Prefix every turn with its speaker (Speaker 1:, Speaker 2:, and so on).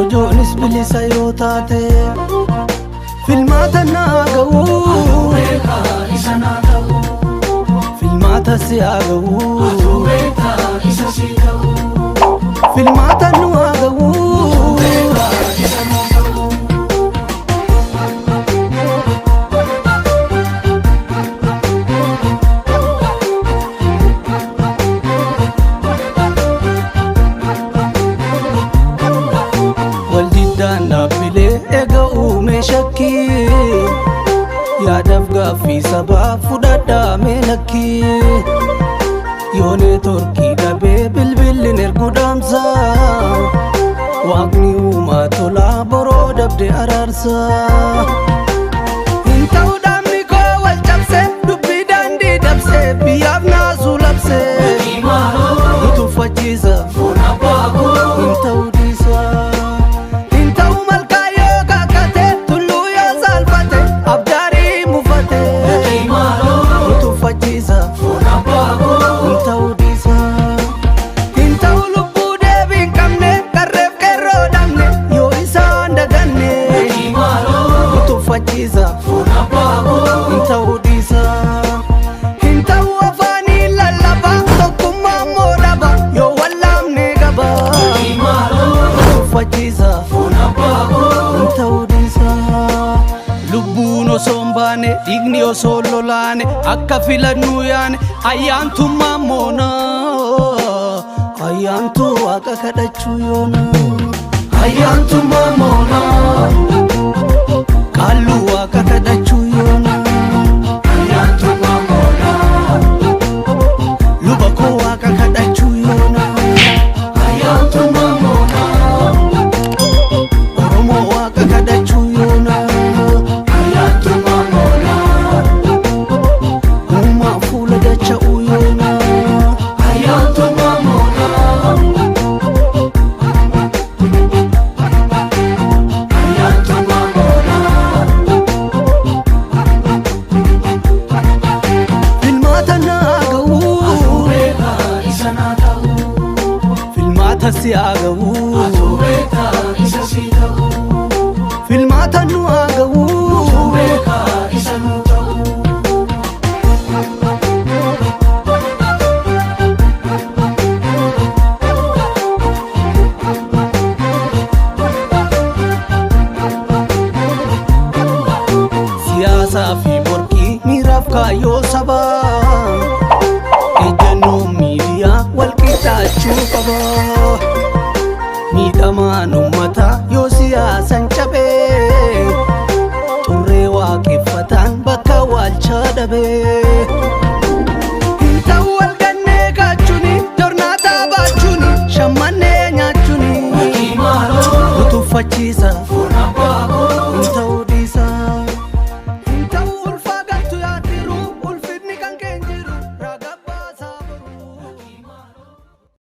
Speaker 1: Korojoonis bilisa yoo taate filmaata naa ga'u.
Speaker 2: Isa naa ta'u.
Speaker 1: Filmaata si haa ga'u.
Speaker 2: Isa si ta'u.
Speaker 1: Filmaata nu haa ga'u.
Speaker 2: Isa naa ta'u.
Speaker 1: Waldiddaan dhaabbilee eega uume shakkii yaadaaf gaaffii sabaa fudhadhaa lakkii yoo neetworkii dhabee bilbilli ergu dhaamsa waaqni uumaa tolaa boroo dabde araarsa. Hin ta'u dhaabni koo wal cabse dubbii daandii dabse biyyaaf naasuu labse nu tuffachiisa hin ta'u dhiisa. Hin ta'u malkaa yoo kakate tulluu yoo saalfate abdaarii mufate nu tuffachiisa hin ta'u dhiisa. Hin ta'u lubbuu deebii hin qabne qarreef qeerroo dhabne yoo isaan daganne nu tuffachiisa hin ta'u dhiisa. Hin ta'u afaanii lallaba tokkummaa immoo dhaba yoo wallaamne qaba nu tuffachiisa hin ta'u dhiisa. Lubbuun osoo hin baane dhiigni osoo hin lolaane akka filannuu yaane ayyaantummaa moona ayyaantuu waaqa kadhachuu yoona ayyaantummaa moona qaalluu waaqa kadhachuu yoona
Speaker 2: Ayyaantummaa moona.
Speaker 1: Luba koo waaqa kadhachuu yoona
Speaker 2: Ayyaantummaa moona.
Speaker 1: Oromoo waaqa kadhachuu yoona
Speaker 2: Ayyaantummaa moona.
Speaker 1: Uumaa fuula dacha'uu yoona.
Speaker 2: Ayyaantummaa moona. Ayyaantummaa moona.
Speaker 1: Filmaata naa ga'u.
Speaker 2: Isa naa ta'u.
Speaker 1: Filmaata si haa ga'u.
Speaker 2: Isa si ta'u.
Speaker 1: Filmaata nu haa ga'u.
Speaker 2: Isa nu ta'u.
Speaker 1: Siyaasaa fi morkii miiraaf kaayyoo sabaa ejjennoo miidiyaa wal qixxaachuu qaba. Miidhamaan uummataa yoo siyaasan cabee xurree waaqeffataan bakka waalchaa dhabee. Hin ta'u wal gannee kaachuuni jornaataa baachuuni shammannee nyaachuuni nu tuffachiisa.